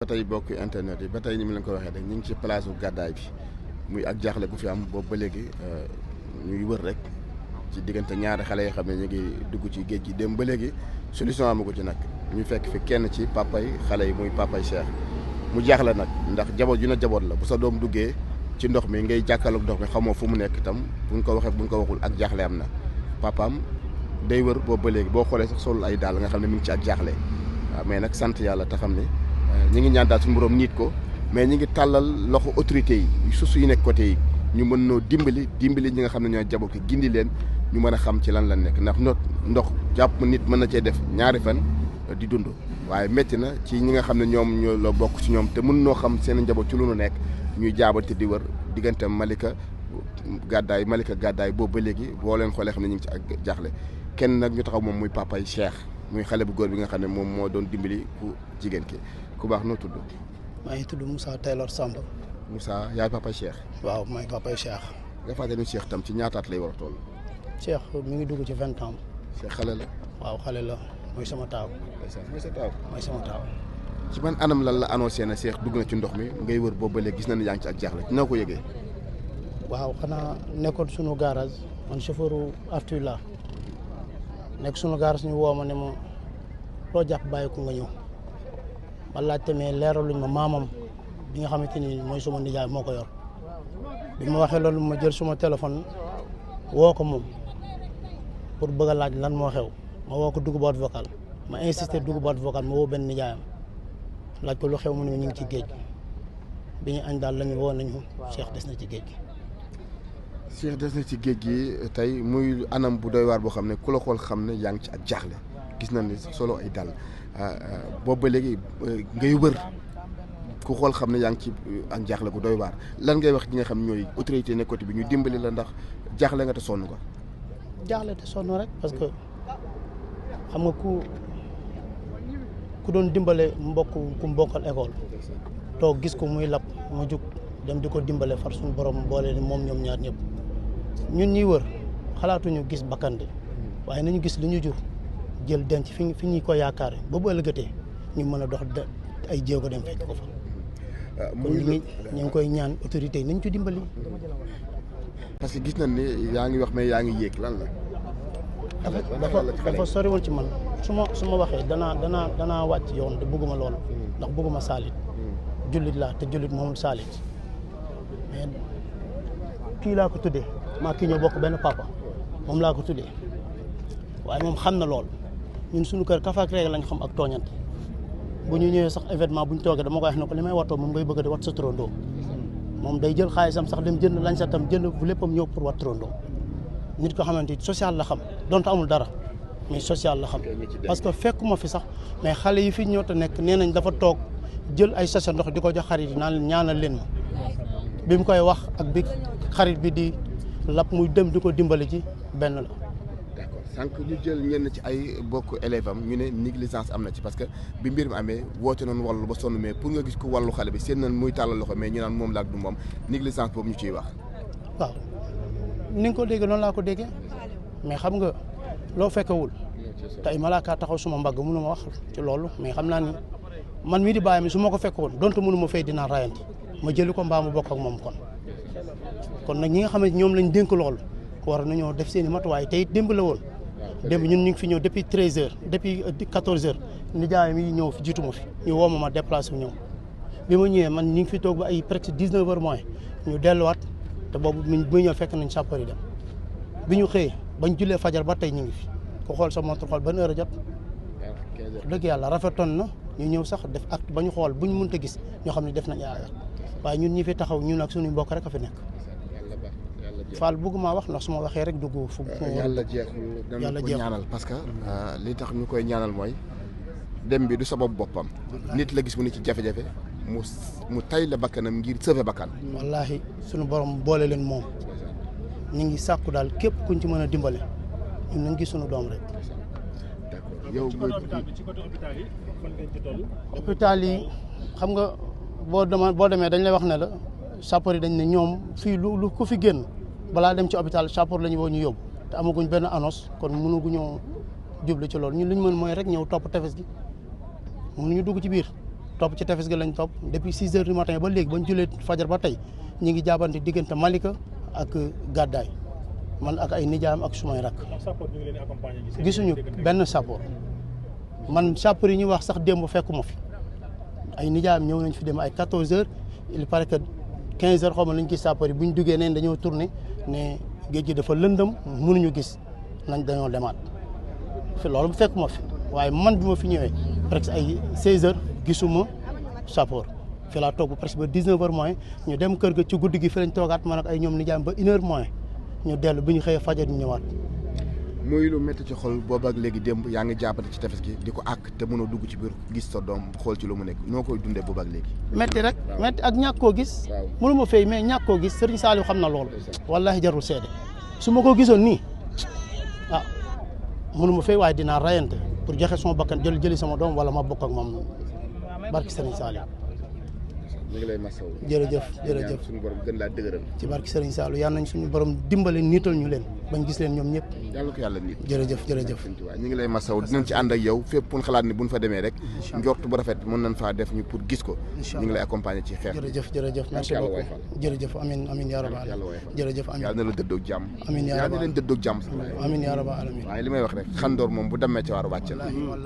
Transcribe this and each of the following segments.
tey bokk internet yi ba tey ni mu leen ko waxee rek ñu ngi ci place u gàddaay bi muy ak jaaxle gu fi am boobu ba léegi ñuy wër rek ci diggante ñaari xale yoo xam ne ñu ngi dugg ci géej gi dem ba léegi solution amagu ci nag ñu fekk fi kenn ci papay xale yi muy papay Cheikh mu jaaxle nag ndax jaboot ju na jaboot la bu sa doom duggee ci ndox mi ngay jàkkaarloog ndox mi xamoo fu mu nekk itam buñ ko waxee buñ ko waxul ak jaaxle am na papaam day wër boobu ba léegi boo xoolee sax solul ay daal nga xam ne mi ngi ci ak jaaxle waaw mais nag sant yàlla te xam ne ñi ngi ñaan daal suñu borom niit ko mais ñi ngi tàllal loxo autorité yi suuf yi nekk côté yi ñu mën noo dimbali ñi nga xam ne ñoo jaboot ko gindi leen ñu mën a xam ci lan la nekk ndax ndox jàpp nit mën na cee def ñaari fan di dund waaye métti na ci ñi nga xam ne ñoom ñoo la bokk ci ñoom te mën noo xam seen njaboot ci lu nu nekk ñuy jaabante di wër diggante Malika gàddaay boobu ba léegi boo leen xoolee xam ne ñu ngi ci ak jaaxle kenn nag ñu taxaw moom muy papay Cheikh muy xale bu góor bi nga xam ne moom moo doon dimbali ku jigéen ki ku baax noo tudd. maa ngi tudd Moussa Taylor Samb. Moussa yaay papay Cheikh. waaw maay papay Cheikh. nga fàttali Cheikh tam ci ñaataat lay war a toll. Cheikh mi ngi dugg ci 20 ans. Cheikh xale la. waaw xale la mooy sama taaw. mooy sa taaw. mooy sama taaw. ci ban anam lan la annoncé na Cheikh dugg na ci ndox mi ngay wër boobu ba léegi gis na ne yaa ngi ci ak jaaxle noo ko yëgee. waaw xanaa nekkoon sunu garage man chauffeur Arthur la nekk sunu garage ñu woo ma ne ma loo jàpp bàyyi ko nga ñëw ma laajte mais leeraluñ ma maamam bi nga xamante ni mooy suma nijaay moo ko yor bi ma waxee loolu ma jël suma téléphone woo ko moom pour bëgg a laaj lan moo xew ma woo ko dugg boîte vocale ma insisté dugg boîte vocale ma woo benn nijaayam laaj ko lu xew mu ne ñu ngi ci géej bi ñu añ daal la ñu woo nañu Cheikh des na ci géej gi. Cheikh des na ci géej gi tey muy anam bu doy waar boo xam ne ku la xool xam ne yaa ngi ci ak jaaxle gis nañ ni solo ay dàll boobu ba léegi ngay wër ku xool xam ne yaa ngi ci ak jaaxle gu doy waar lan ngay wax ñi nga xam ñooy autorité ne côté bi ñu dimbali la ndax jaaxle nga te sonn ko. jaaxle te sonn rek parce que xam nga ku doon dimbale ku mbokkal école toog gis ko muy lab mu jug dem di ko dimbale far suñu borom boole ni moom ñoom ñaar ñëpp ñun ñuy wër xalaatuñu gis bakkan de waaye nañu gis lu ñu jur jël denc fi ñu ko yaakaare ba bu ëllëgatee ñu mën a dox ay jéego dem fekk ko fa. kon ñu ngi koy ñaan autorité yi nañ ci dimbali. parce que gis nañ ni yaa ngi wax mais yaa ngi yéeg lan la. dafa sori woon ci man su ma waxee danaa wàcc yoon te bëgguma loolu ndax bëgguma saalit jullit laa te jullit moomul saalit mais kii laa ko tuddee maa kii ñoo bokk benn papa moom laa ko tuddee waaye moom xam na lool ñun suñu kër kafaak rek lañ xam ak tooñante bu ñu ñëwee sax événement bu ñu toogee dama koy wax ne ko li may watoo moom ngay bëgg di wat sa turandoo moom day jël xaalisam sax dem jënd lañ sa tam jënd bu léppam ñëw pour wat turandoo nit ko xamante ni social la xam donte amul dara mais social la xam parce que fekkuma fi sax mais xale yi fi ñëw te nekk nee nañ dafa toog jël ay sachet ndox di ko jox xarit yi naan ñaanal leen ma bi mu koy wax ak bi xarit bi di lap muy dem di ko dimbali ci benn la. d'accord sànq ñu jël ñenn ci ay bokk élève am ñu ne négligence am na ci parce que bi mbir mi amee woote noonu wàllu ba sonn mais pour nga gis ko wàllu xale bi seen nan muy tàllal loxo mais ñu naan moom la ak du moom négligence boobu ñu ciy wax. waaw ni nga ko déggee noonu laa ko déggee mais xam nga loo fekkewul tey malaaka taxaw suma mbagg mënu ma wax ci loolu mais xam naa ni man mii di bàyyi mi su ma ko fekkoon donte mënu ma fay dinaa rayante ma jëli ko mbaa mu bokk ak moom kon nag ñi nga xam ne ñoom lañ dénk loolu war nañoo def seen i matuwaay te it démb la woon démb ñun ñu ngi fi ñëw depuis 13h depuis 14h nijaay mi ñëw fi jiitu ma fi ñu woo ma déplacé ñëw bi ma ñëwee man ñu ngi fi toog ba ay presque 19h moins ñu delluwaat te boobu bu ñëw fekk nañ sapeur yi dem bi ñu xëyee bañ jullee fajar ba tey ñu ngi fi ko xool sa montre xool ban heure a jot dëgg yàlla rafetoon na ñu ñëw sax def acte ba ñu xool bu ñu mënta gis ñoo xam ne def nañ ay waaye ñun ñi fi taxaw ñun ak suñu mbokk rek a fi nekk Fall bëgguma wax ndax su ma waxee rek dugg fu yàlla jeexul dama ko ñaanal parce que li tax ñu koy ñaanal mooy dem bi du sabab boppam nit la gis mu ne ci jafe-jafe mu tay la bakkanam ngir sauver bakkan wallaahi suñu borom boole leen moom ñu ngi sàkku daal képp kuñ ci mën a dimbale ñun nañ gis suñu doom rek. d'accord yow ci côté hôpital yi fan ngeen ci toll. hôpital yi xam nga boo demee dañ lay wax ne la sapeur yi dañ ne ñoom fii lu ku fi génn balaa dem ci hôpital sapeur la ñu woo ñu yóbbu te amaguñ benn annonce kon mënuguñoo jublu ci loolu ñun li ñu mën mooy rek ñëw topp tefes gi mënuñu dugg ci biir topp ci tefes gi lañ topp depuis 6 heures du matin ba léegi ba ñu julee fajar ba tey ñi ngi jaabante diggante Malika ak Gàddaay man ak ay nijaayam ak sumay rak gisuñu benn sapeur man sapeur yi ñuy wax sax démb fekkuma fi ay nijaayam ñëw nañ fi dem ay 14 heures il paraît que 15 heures xaw ma lañ gis sapeur yi bu ñu duggee neen dañoo tourné ne géej gi dafa lëndëm mënuñu gis nañ dañoo demaat fi loolu fekkuma fi waaye man bi ma fi ñëwee presque ay 16 heures gisuma sapeur fi laa toog presque ba 19 heures moins ñu dem kër ga ci guddi gi fi lañ toogaat man ak ay ñoom nijaayam ba 1 heure moins ñu dellu bi ñu xëyee fajar ñu ñëwaat. muy lu métti ci xol boobu ak léegi démb yaa ngi jàppante ci tefes gi di ko àkk te mënoo dugg ci biir gis sa doom xool ci lu mu nekk noo koy dundee boobu ak léegi. métti rek métti ak ñàkk koo gis. mënu ma fay mais ñàkk koo gis Serigne Saliou xam na loolu. wallahi jarul seede su ma ko gisoon nii ah mënu ma fay waaye dinaa rayante pour joxe sama bakkan jëli sama doom wala ma bokk ak moom barki Serigne Saliou. ñu ngi lay masawu. jërëjëf suñu borom gën laa dëgëral. ci barki Serigne Saliou yal nañ suñu borom dimbale niital ñu leen bañ gis leen ñoom ñëpp. yàlla ko yàlla nit. jërëjëf ñu ngi lay masawu dinañ ci ànd ak yow fépp pour xalaat ni buñ fa demee rek. njort bu rafet mën nañ faa def ñu pour gis ko. ñu ngi lay accompagner ci xeex. jërëjëf merci beaucoup jërëjëf amiin yaa rabbal alamin jërëjëf amiin yàlla na la dëddoog jàmm. amiin yaa rabbal leen dëddoog jàmm. amiin yaa rabbal alamin waaye li may wax rek xandoor moom bu demee ci war a wàcc la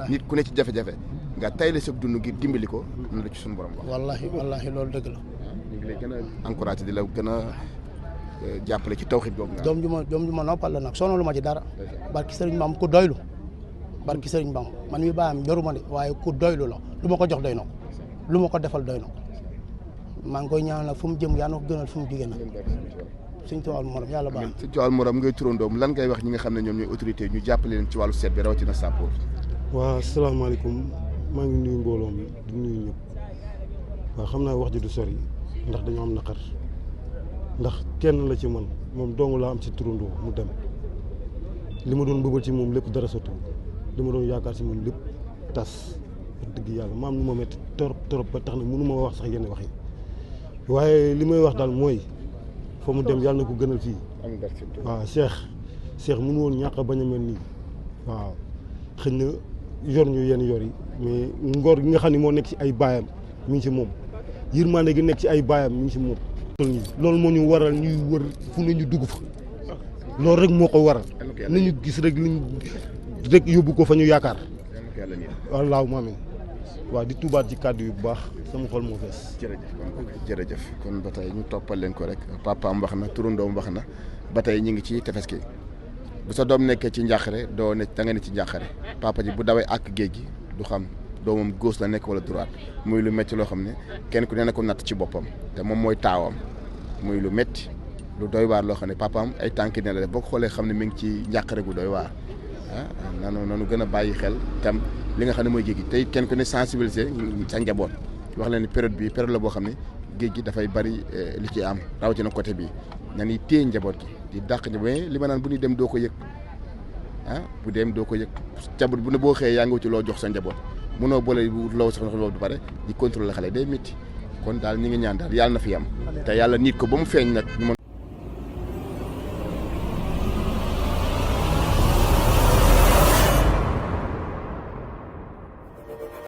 nit ku ne ci jafe-jafe nga tay la sa dund ngir dimbali ko na la ci suñu borom wax. wallahi loolu dëgg la. ñu ngi lay gën a encouragé di la gën a jàppale ci tawxiid googu nga. doom ju ma noppal la nag sonalu ma ci dara. barki sëriñ Bam ku doylu barki sëriñ Bam man mi baayam yoruma de waaye ku doylu la lu ma ko jox doy na ko lu ma ko defal doy na ko maa ngi koy ñaanal nag fu mu jëm yaa na ko gënal fu mu jigéen nag suñ tuwal morom yàlla baax suñ tuwal morom ngay turandoom lan ngay wax ñi nga xam ne ñoom ñooy autorité ñu jàppale leen ci wàllu seet bi rawatina sapeur. waaw asalaamaaleykum maa ngi nuyu mbooloo mi di nuyu ñëpp waaw xam naa wax ji du sori ndax dañoo am naqar ndax kenn la ci man moom dong laa am ci turandoo mu dem li ma doon bëggal ci moom lépp dara sotti li ma doon yaakaar ci moom lépp tas wax dëgg yàlla ma am lu ma métti torop ba tax na mënu ma wax sax yenn wax yi waaye li may wax daal mooy fa mu dem yàlla na ko gënal fii waaw Cheikh mënu woon ñàkk a bañ a mel nii waaw xëy na yor ñu yenn yor yi mais ngor gi nga xam ne moo nekk ci ay baayam mi ngi ci moom yërmande gi nekk ci ay baayam mi ngi ci moom loolu moo ñu waral ñuy wër fu ne ñu dugg fa loolu rek moo ko waral nañu gis rek liñ rek yóbbu ko fa ñu yaakaar wallaahu maamin waaw di tubaat ci kàddu yu bu baax sama xol moo fees jërëjëf kon ba tey ñu toppal leen ko rek papaam wax na turandoom wax na ba tey ñu ngi ci tefes gi bu sa doom nekkee ci njàqare doo ne da nga ne ci njàqare papa ji bu dawee ak géej gi du xam doomam gauche la nekk wala droite muy lu métti loo xam ne kenn ku ne na ko natt ci boppam te moom mooy taawam muy lu métti lu doy waar loo xam ne papaam ay tànki ne la def boo ko xoolee xam ne mi ngi ci njàqare gu doy waar nanu gën a bàyyi xel tam li nga xam ne mooy géej gi tey kenn ku ne sensibiliser sa njaboot wax leen ni période bi période la boo xam ne géej gi dafay bari li ci am rawatina côté bi nañuy téye njaboot gi di dàq mais li ma naan bu ñuy dem doo ko yëg bu dem doo ko yëg njaboot bu ne boo xëyee yaa ngi wuti loo jox sa njaboot mënoo boole loo sax boobu du pare di contrôler xale day métti kon daal ñi ngi ñaan daal yàlla na fi am te yàlla nit ko ba mu feeñ nag ñu